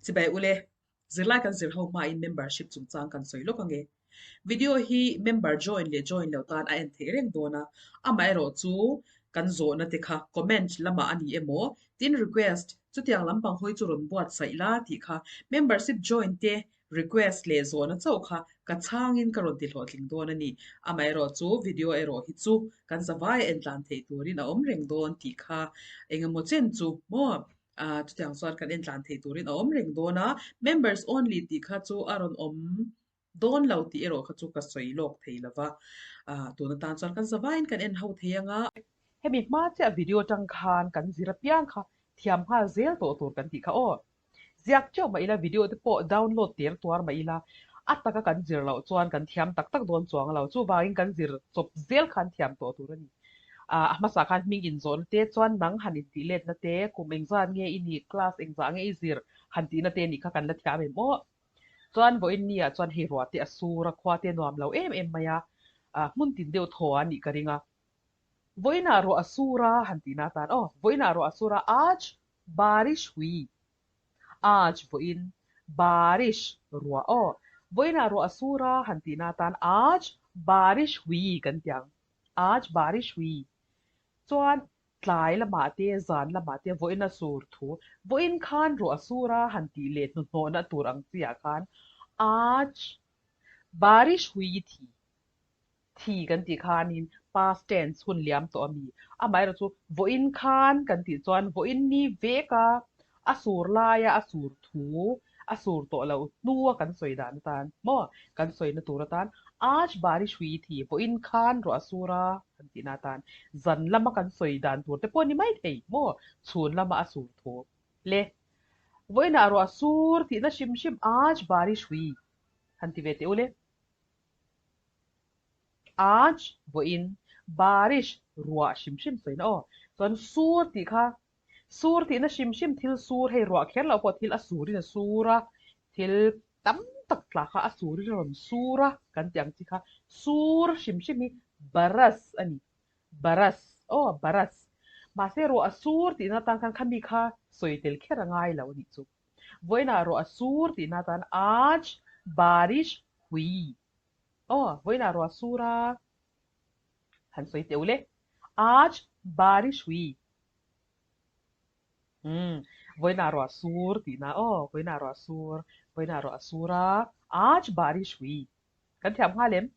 Chibai ule, zirlai kan zir ho hmain membership chungchang kan sawi lawk ange. Video hi member join leh join lo tan a en theih reng dawn a, amaherawh chu kan zawhna te kha comment lamah a ni emaw tin request chutiang lampang hawi chu rawn buatsaih la tih kha membership join te request leh zawhna chauh kha ka chhangin ka rawn ti hlawhtling dawn a ni. Amaherawh chu video erawh hi chu kan zavai a entlan theih turin a awm reng dawn tih kha engemaw chen chu maw ah chutiang chuan kan entlan theih turin a awm reng dawn a, members only tih kha chu a rawn awm dawn lo tih erawh kha chu ka sawi lawk thei lo va, ah tun atan chuan kan zavaiin kan en ho thei ang a. Hemi hma chiah video atang khan kan zir apiang kha thiam nghal zel tawh tur kan tih kha aw. Ziak teuh mah ila video te pawh download tir tuar mah ila a taka kan zir loh chuan kan thiam tak tak dawn chuang lo. Chuvangin kan zir chawp zel khan thiam tawh tur a ni. Ah a hmasa khan hming inzawhna te chuan nang han intih letna te, kum engzat nge i nih, class engzah nge i zir han tihna te nih kha kan la thiam em aw. Chuan vawiin ni ah chuan hei ruah te a sur a, khua te a nuam lo em em mai a, ah hmun tin deuh thaw a nih ka ring a. Vawiinah ruah a sur a han tihna atan aw, vawiinah ruah a sur a, aaj Barish hui. Aaj vawiin barish ruah aw. Vawiinah ruah a sur a han tihna atan aaj barish hui kan ti ang. Aaj barish hui. Chuan tlai lamah te zan lamah te vawiin a sur thu. Vawiin khan ruah a sur a han tih leh hnuhnawhna tur ang chi ah khan aaj barish hui thi. Thi kan tih khanin past tense hun liam tawh a mi. Amaherawh chu vawiin khan kan tih chuan vawiin ni vek a, a sur laia a sur thu, a sur tawh loh hnua kan sawi dan atan maw kan sawina tur atan aaj barish hui thi vawiin khan ruah a sur a kan tihna atan zan lama kan sawi dan tur te pawh a ni mai thei maw chhun lama a sur thu le vawiinah ruah a sur tihna hrim hrim aaj barish hui han ti ve teh u le. Aaj vawiin barish ruah hrim hrim sawiin aw. Chuan sur tih kha sur tihna hrim hrim thil sur hei ruah kher loh pawh thil a surin a sur a, thil tam tak tla kha a surin a rawn sur a kan tih ang chi kha sur hrim hrim hi baras a ni. Baras aw baras. Mahse ruah a sur tihna atan khan khami kha sawi tel kher a ngai lo a nih chu. Vawiinah ruah a sur tihna atan aaj barish hui. Aw, vawiinah ruah a sur a, han sawi teh ule. Aaj barish hui. Umm, vawiinah ruah a sur tihna aw, vawiinah ruah a sur, vawiinah ruah a sur a, aaj barish hui. Kan thiam nghal em?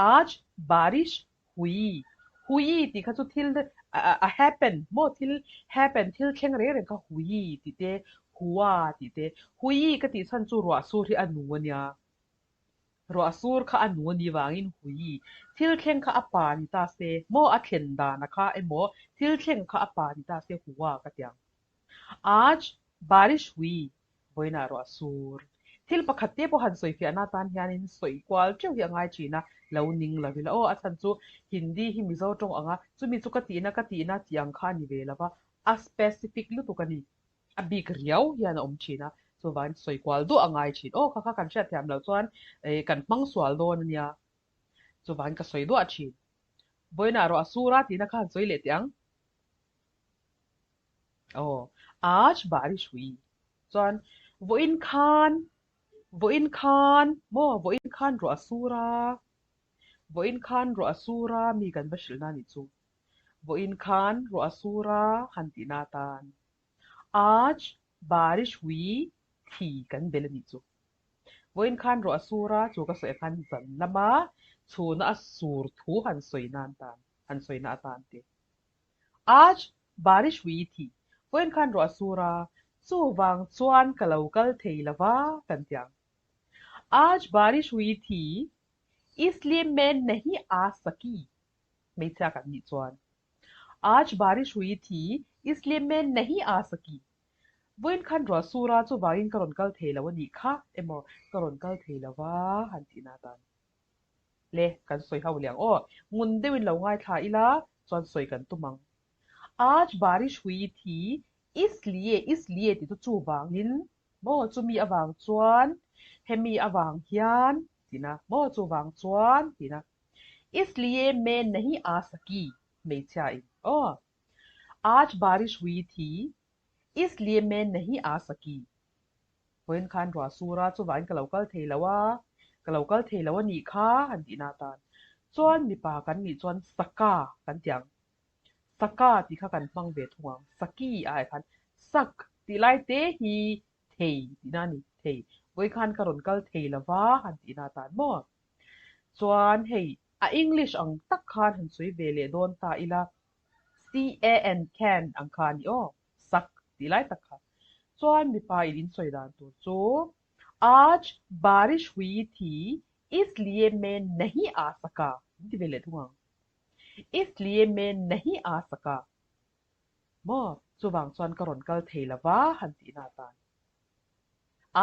Aaj barish hui hui tih kha chu thil a happen maw thil happen thil thleng reng reng kha hui tih te hua tih te hui ka tih chhan chu ruah sur hi a nu a nia ruah sur kha a nu a nih vangin hui thil thleng kha a pa ni ta se maw a thlen dana kha emaw thil thleng kha a pa ni ta se hua ka ti ang Aaj barish hui Vawiinah ruah sur. Thil pakhat te pawh han sawi fiahna atan hianin sawi kual teuh hi a ngai thin a, lo ning lo ila aw, a chhan chu Hindi hi Mizo tawng anga chumi chu ka tihna ka tihna tih ang kha a ni ve lo va, a specific lutuk a ni. A bik riau hian a awm thin a, chuvangin sawi kual duah a ngai thin. Aw kha kha kan hriatthiam loh chuan kan hmang sual dawn a nia, chuvangin ka sawi duah thin. Vawiinah ruah sur a tihna kha han sawi leh teh ang. Aw, aaj barish hui. Chuan vawiin khan, vawiin khan maw, vawiin khan ruah a sur a, vawiin khan ruah a sur a mi kan va hrilh na nih chu. Vawiin khan ruah a sur a han tih na atan aaj barish hui thi kan bel a nih chu. Vawiin khan ruah a sur a, chu ka sawi khan zan lama chhuna a sur thu han sawi nan tan, han sawi na atan te. Aaj barish hui thi. Vawiin khan ruah a sur a, chuvang chuan ka lo kal thei lo va kan ti ang. Aaj barish hui thi, isliye main nahi aa saki. Hmeichhia kan nih chuan. Aaj barish hui thi, isliye main nahi aa saki. Vawiin khan ruah a sur a, chuvangin ka rawn kal thei lo a nih kha emaw ka rawn kal thei lo va han tihna atan. Le, kan sawi ho liang aw. Ngun deuhin lo ngaithla ila chuan sawi kan tum ang. Aaj barish hui thi isliye isliye tih chu chuvangin maw chumi avang chuan hemi avang hian tihna maw chuvang chuan tihna isliye main nahi aa saki hmeichhia in aw. Aaj barish hui thi isliye main nahi aa saki. Vawiin khan ruah sur a, chuvangin ka lo kal thei lo a, ka lo kal thei lo a nih kha han tihna atan chuan mipa kan nih chuan saka kan ti ang. Saka tih kha kan hmang ve thung ang. Saki ah khan sak tih lai te hi thei tihna a ni, thei. Vawiin khan ka rawn kal thei lo va han tihna atan maw? Chuan hei a English ang tak khan han sawi ve leh dawn ta ila, C-A-N, can ang kha a ni aw, sak tih lai tak kha. Chuan mipa in in sawi dan tur chu, Aaj barish hui thi isliye main nahi aa saka in ti ve leh thung ang. Isliye main nahi aa saka. Maw? Chuvang chuan ka rawn kal thei lova han tihna atan.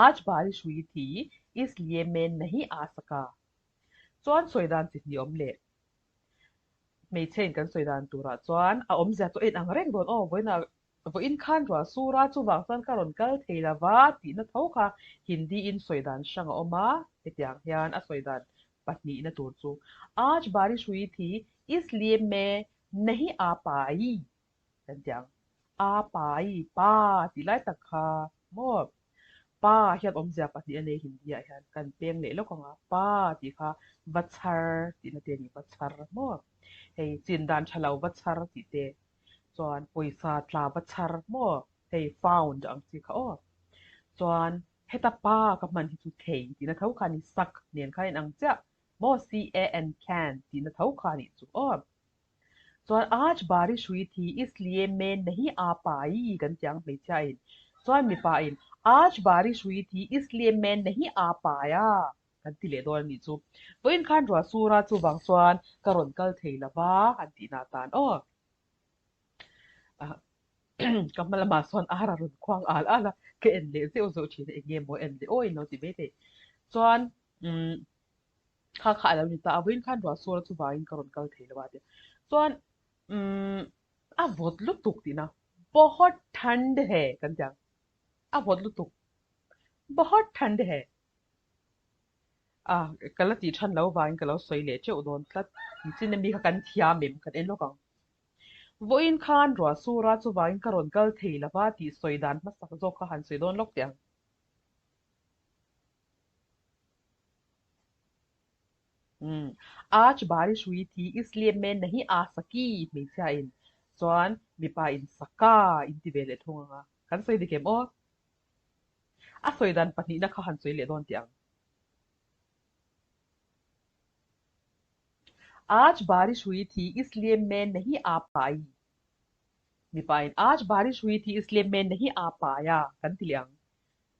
Aaj barish hui thi isliye main nahi aa saka. Chuan sawi dan chi hnih awm leh. Hmeichhe in kan sawi dan turah chuan a awmzia chu a inang reng dawn aw, vawiinah Vawiin khan ruah sur a, chuvang chuan ka rawn kal thei lo va tihna tho kha Hindi in sawi dan hrang a awm a, hetiang hian a sawi dan pahnihna tur chu, Aaj barish hui thi, isliye main nahi aa paai kan ti ang. Aa paai, pa tih lai tak kha maw? Pa hian awmzia pahnih a nei Hindi ah hian kan peng leh lawk ang a, pa tih kha va chhar tihna te a ni, va chhar maw? Hei chin dan tha lo va chhar tih te. Chuan pawisa tla va chhar maw hei found ang chi kha aw. Chuan heta pa ka hman hi chu thei tihna tho kha a ni, sak nen khan inang chiah maw C-A-N can tihna tho kha a nih chu aw. Chuan aaj barish hui thi isliye main nahi aa paai kan ti ang hmeichhia in. Chuan mipa in aaj barish hui thi isliye main nahi aa paaya kan ti leh dawn a nih chu. Vawiin khan ruah sur a, chuvang chuan ka rawn kal thei lo va han tihna atan aw. Ka hma lamah sawn ar a rawn khuang al al a, ka en leh zeuh zeuh thin a, eng nge maw en leh aw in lo ti mai thei. Chuan umm kha kha a lo ni ta a, vawiin khan ruah sur a chuvangin ka rawn kal thei lo a tia. Chuan umm a vawt lutuk tihna, Bahut thand hai kan ti ang, a vawt lutuk, Bahut thand hai. A, ka la tih than lo vangin ka lo sawi leh teuh dawn tlat. Nichin ami kha kan thiam em? Kan en lawk ang. Vawiin khan ruah sur a, chuvangin ka rawn kal thei lo va tih sawi dan hmasak zawk kha han sawi dawn lawk teh ang. Umm, Aaj barish hui thi isliye main nahi aa saki hmeichhia in chuan mipa in saka in ti ve leh thung ang a. Kan sawi dik em aw? A sawi dan pahnihna kha han sawi leh dawn tih ang. Aaj barish hui thi isliye main nahi aa paai. Mipa in aaj barish hui thi isliye main nahi aa paaya kan ti leh ang.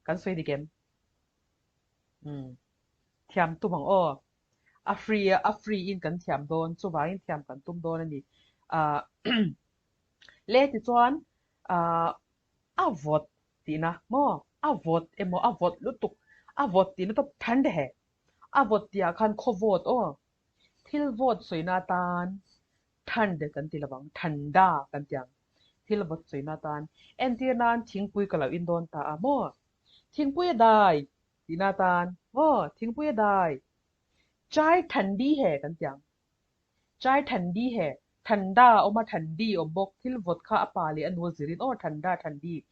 Kan sawi dik em? Umm. Thiam tum ang aw. A free a free in kan thiam dawn chuvangin thiam kan tum dawn a ni. Ahh le tichuan ahh A vawt tihna maw? A vawt emaw a vawt lutuk, a vawt tihna tawp thand he. A vawt tihah khan khaw vawt aw. Thil vawt sawina atan thand kan ti lovang, thanda kan ti ang. Thil vawt sawina atan entir nan thingpui ka lo in dawn ta a maw? Thingpui a dai tihna atan maw? Thingpui a dai. Chai thandi he kan ti ang. Chai thandi he, thanda a awm a, thandi a awm bawk, thil vawt kha a pa leh a nu a zirin aw thanda, thandi,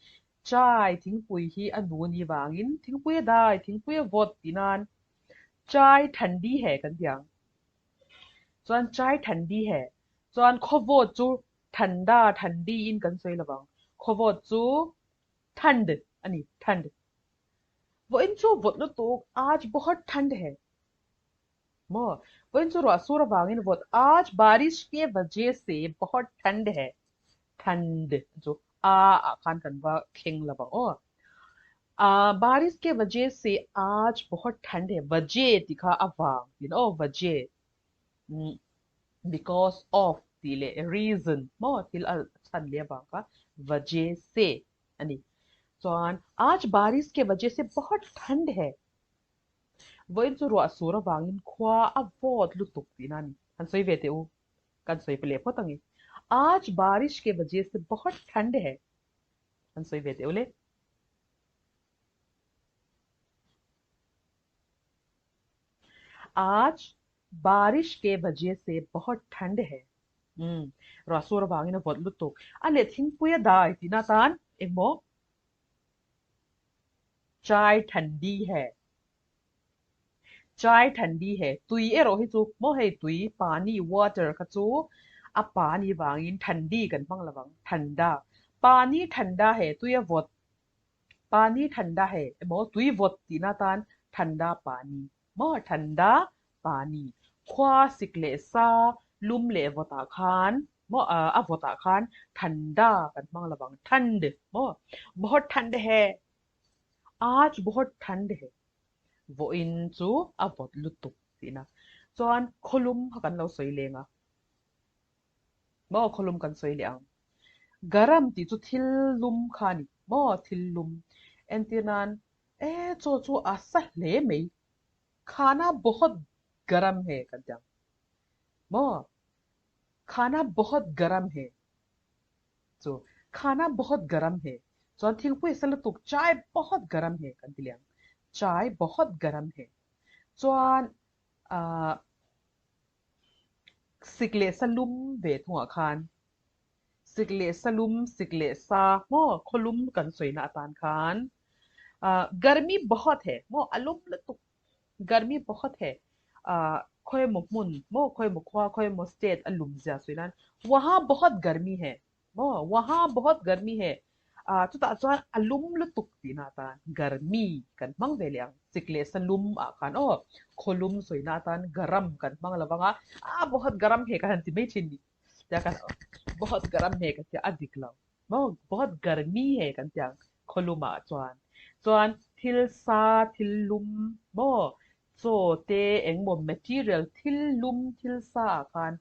chai thingpui hi a nu ni vangin thingpui a dai, thingpui a vawt tih nan chai thandi he kan ti ang. Chuan chai thandi he, chuan khaw vawt chu thanda, thandi in kan sawi lovang, khaw vawt chu thand a ni, thand. Vawiin chu vawt lutuk, aaj bahut thand he. Maw? Vawiin chu ruah sur avangin vawt aaj barish ke vajeh se bahut thand hai. Thand chu a ah khan kan va thleng lo vang aw. Aa barish ke vajeh se aaj bahut thand hai. Vajeh tih kha a vang tihna aw vajeh. Umm because of tih leh reason maw thil a chhan leh avang kha vajeh se a ni. Chuan aaj barish ke vajeh se bahut thand hai. Vawiin chu ruah sur avangin khua a vawt lutuk tihna a ni. Han sawi ve teh u. Kan sawi pe leh phawt ang i. Aaj barish ke wajeh se bahut thand hai. Han sawi ve teh u le. Aaj barish ke wajeh se bahut thand hai. Umm, ruah sur avangin a vawt lutuk. A leh thingpui a dai tihna atan engmaw? Chai thandi he. Chai thandi he. Tui erawh hi chu maw hei tui, pani, water, kha chu a pa ni vangin thandi kan hmang lo vang, thanda. Pani thanda he, tui a vawt. Pani thanda he emaw tui vawt tihna atan thanda pani maw thanda pani. Khua sik leh sa lum leh vawtah khan maw a vawtah khan thanda kan hmang lo vang, thand maw. Bahawt thand he. Aaj bahawt thand he. Vawiin chu a vawt lutuk tihna. Chuan khawlum kha kan lo sawi leng a. Maw khawlum kan sawi leh ang. Garam tih chu thil lum kha a ni. Maw thil lum. Entir nan, E chaw chu a sa hle mai. Khana bahawt garam he kan ti ang. Maw khana bahawt garam he. Chu khana bahawt garam he. Chuan thingpui a sa lutuk chai bahawt garam he kan ti leh ang. Chai bahawt garam he. Chuan ah Sik leh sa lum ve thungah khan sik leh sa lum, sik leh sa maw khawlum kan sawina atan khan ah garmi bahawt he maw a lum lutuk garmi bahawt he ah khawi emaw hmun maw khawi emaw khua khawi emaw state a lum zia sawi nan waha bahawt garmi he Maw? Waha bahawt garmi he ah chutah chuan a lum lutuk tihna atan garmi kan hmang ve leh ang. Sik leh sa lum ah khan aw khaw lum sawina atan garam kan hmang lo vang a, ah bahawt garam he kan han ti mai thin ni. Tia kan bahawt garam he kan tia a dik lo. Maw? Bahawt garmi he kan ti ang khaw lum ah chuan. Chuan thil sa, thil lum maw? Chaw te engmaw material thil lum thil sa ah khan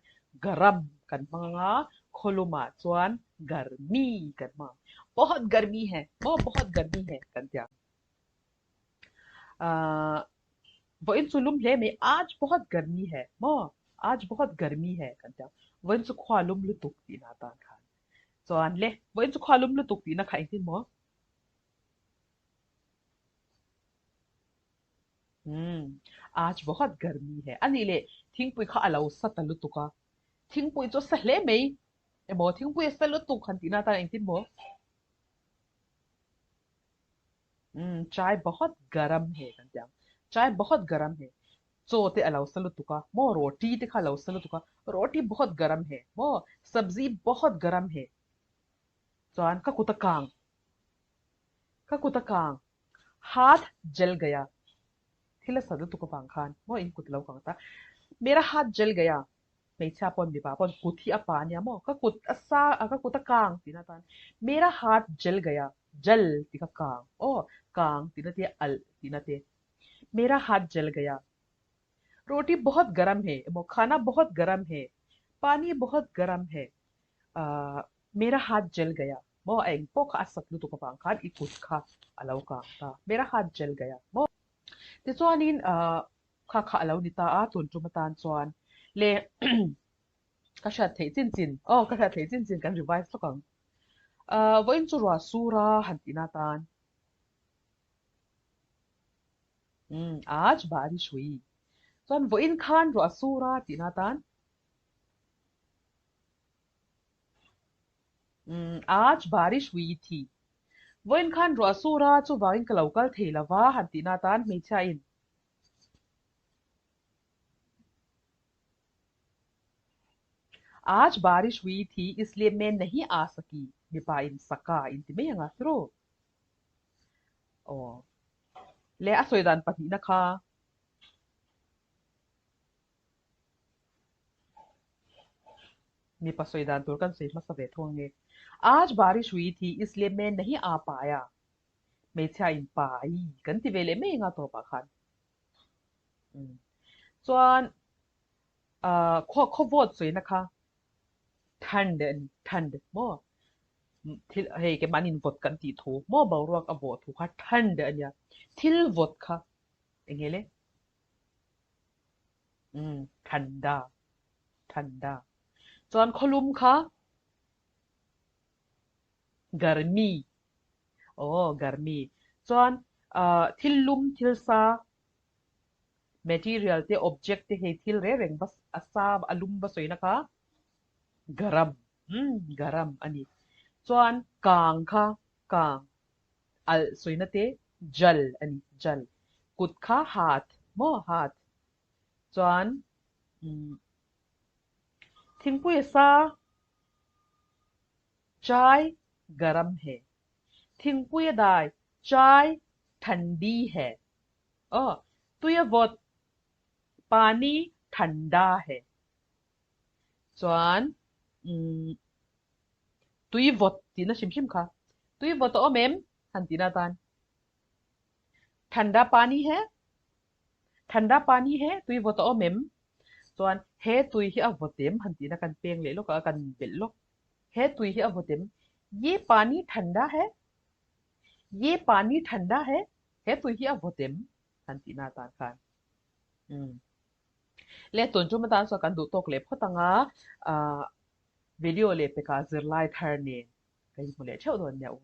garam kan hmang ang a, khawlum ah chuan garmi kan hmang ang. Bahut garmi he maw bahut garmi he kan ti ang. Ahh vawiin chu lum hle mai aaj bahut garmi he maw aaj bahut garmi he kan ti ang. Vawiin chu khua lum lutuk tihna atan khan chuan le vawiin chu khua lum lutuk tihna kha engtin maw? Umm, aaj bahut garmi he. A nih leh thingpui kha a lo sa ta lutuk a. Thingpui chu a sa hle mai. Emaw thingpui a sa lutuk han tihna atan engtin maw? Umm, chai bahut garam he kan ti ang. Chai bahut garam he. Chaw te a lo sa lutuk a. Maw roti te kha a lo sa lutuk a. Roti bahut garam he. Maw sabzi bahut garam he. Chuan ka kut a kang. Ka kut a kang. Haath jal gaya. Thil a sat lutuk avang khan maw in kut lo kang ta. Mera haath jal gaya. Hmeichhia pawn mipa pawn kut hi a pa ania maw. Ka kut a sa a ka kut a kang tihna atan Mera haath jal gaya. Jal tih kha kang aw kang tihna te alh tihna te. Mera haath jal gaya. Roti bahut garam he emaw khana bahut garam he. Pani bahut garam he. Ahh Mera haath jal gaya maw a eng pawh kha a sat lutuk avang khan i kut kha a lo kang ta. Mera haath jal gaya maw. Tichuanin ahh kha kha a lo ni ta a tun tum atan chuan le ka hriat theih chin chin aw ka hriat theih chin chin kan revise lawk ang. Ahh vawiin chu ruah sur a han tihna atan umm aaj barish hui chuan vawiin khan ruah sur a tihna atan Umm, aaj barish hui thi. Vawiin khan ruah sur a, chuvangin ka lo kal thei lo va, han tihna atan hmeichhia in. Aaj barish hui thi isliye main nahi aa saki, mipa in saka in ti mai ang a, tiraw? Aw. Le a sawi dan pahnihna kha. Mipa sawi dan tur kan sawi hmasa ve thung ange. Aaj barish hui thi isliye main nahi aa paaya. Hmeichhia in pai kan ti ve leh mai anga tawpah khan. Umm. Chuan ahh khaw khaw vawt sawina kha thand a ni thand maw thil hei keimahni in vawt kan tih thu maw boruak a vawh thu kha thand a nia. Thil vawt kha eng nge le? Umm thanda thanda chuan khawlum kha garmi aw garmi chuan ah thil lum thil sa material te object te hei thil reng reng va a sa a lum va sawina kha garam umm garam a ni chuan kang kha kang alh sawina te. Jal a ni, jal. Kut kha haath maw? Haath. Chuan umm thingpui a sa chai garam he. Thingpui a dai chai thandi he. Aw, tui a vawt pani thanda he. Chuan umm tui vawt tihna hrim hrim kha. Tui vawt a awm em? Han tihna atan. Thanda pani he? Thanda pani he? Tui vawt a awm em? Chuan he tui hi a vawt em? Han tihna kan peng leh lawk a, kan belh lawk. He tui hi a vawt em? Ye pani thanda he? Ye pani thanda he? He tui hi a vawt em? Han tihna atan khan. Umm. Le tun tum atan chuan kan duh tawk leh phawt ang a, ah video leh pekah zirlai thar nen ka inhmu leh theuh dawn nia u.